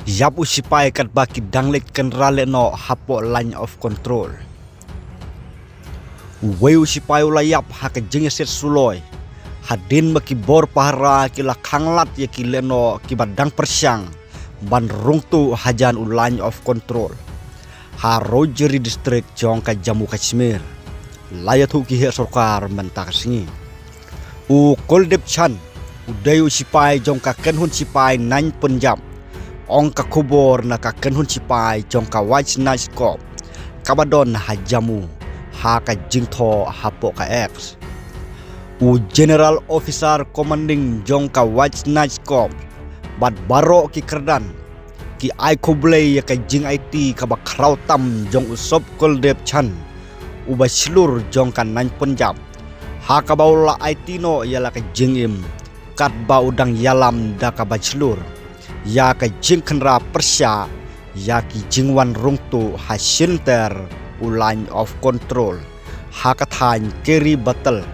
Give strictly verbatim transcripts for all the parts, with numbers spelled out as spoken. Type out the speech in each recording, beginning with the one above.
Ïap u sipai katba ki dang leit kynra lehnoh hapoh Line of Control. Uwei u sipai u la ïap ha ka jingïasiat suloi hadien ba ki bor pahara ki la khanglad ïa ki lehnoh kiba dang pyrshang ban rung tuh hajan u Line of Control ha Rajgiri District jong ka Jammu Kashmir. La ïathuh ki heh sorkar mynta ka sngi. U Kuldeep Chand u dei u sipai jong ka kynhun sipai Nine Punjab, ong ka khubor na ka kynhun sipai jong ka White Knights Corps kaba don ha Jammu ha ka jingthoh hapoh ka X. U General Officer Commanding jong ka White Knights Corps bad baroh ki kyrdan ki ai khublei ïa ka jingaiti kaba khraw tam jong u Sob Kuldeep Chand, u bachelor jong ka Nine Punjab, ha kaba u la aiti noh ïa la ka jingim katba u dang ïalam da ka bachelor ïa ka jingkhynra pyrshah ïa ki jingwan rung tuh ha shynter u Line of Control ha ka thaiñ Kheri Batal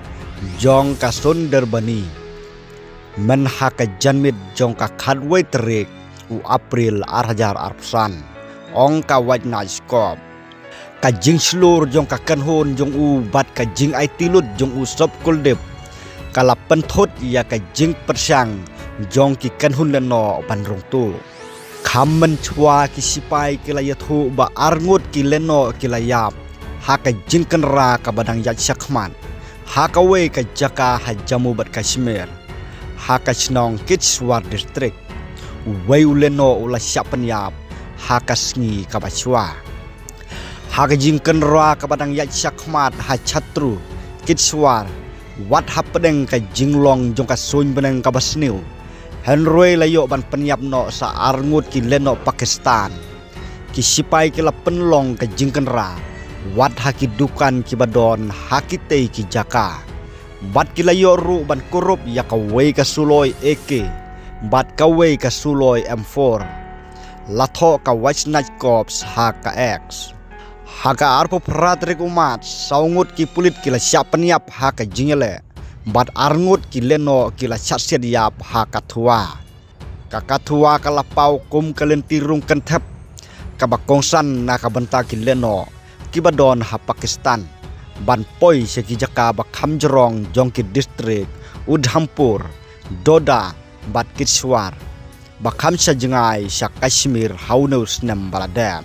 jong ka Sundarbani mynha ka janmiet jong ka khatwei tarik u April ar hajar arphew san, ong ka White Knights Corps. Ka jingshlur jong ka kynhun jong u bad ka jingaiti lut jong u Sob Kuldeep ka la pynthut ïa ka jingpyrshang jong ki kynhun lehnoh ban rung tuh. Kham mynshuwa ki sipai ki la ïathuh ba arngut ki lehnoh ki la ïap ha ka jingkhynra kaba dang ïaid shakhmat ha kawei ka jaka ha Jammu bad Kashmir, ha ka shnong Kishtwar District. Uwei u lehnoh u la shah pynïap ha ka sngi kaba shuwa. Ha ka jingkhynra kaba dang ïaid shakhmat ha Chhatru, Kishtwar, wat hapdeng ka jinglong jong ka suiñ bneng kaba sniew, hynrei la ïoh ban pynïap noh sa arngut ki lehnoh Pakistan. Ki sipai ki la pynlong ka jingkhynra wat ha ki dukan kiba don ha kitei ki jaka, bad ki la ïoh ruh ban kurup ïa kawei ka suloi A K bad kawei ka suloi M four, la thoh ka White Knights Corps ha ka X. Ha ka arphew phra tarik u March, saw ngut ki pulit ki la shah pynïap ha ka jingïaleh bad arngut ki lehnoh ki la shah siat ïap ha Kathua. Ka Kathua ka la paw kum ka lynti rung kynthep kaba kongsan na ka bynta ki lehnoh kiba don ha Pakistan ban poi sha ki jaka ba kham jrong jong ki distrik Udhampur, Doda bad Kishtwar ba kham sha jngai sha Kashmir ha une u snem ba la dep.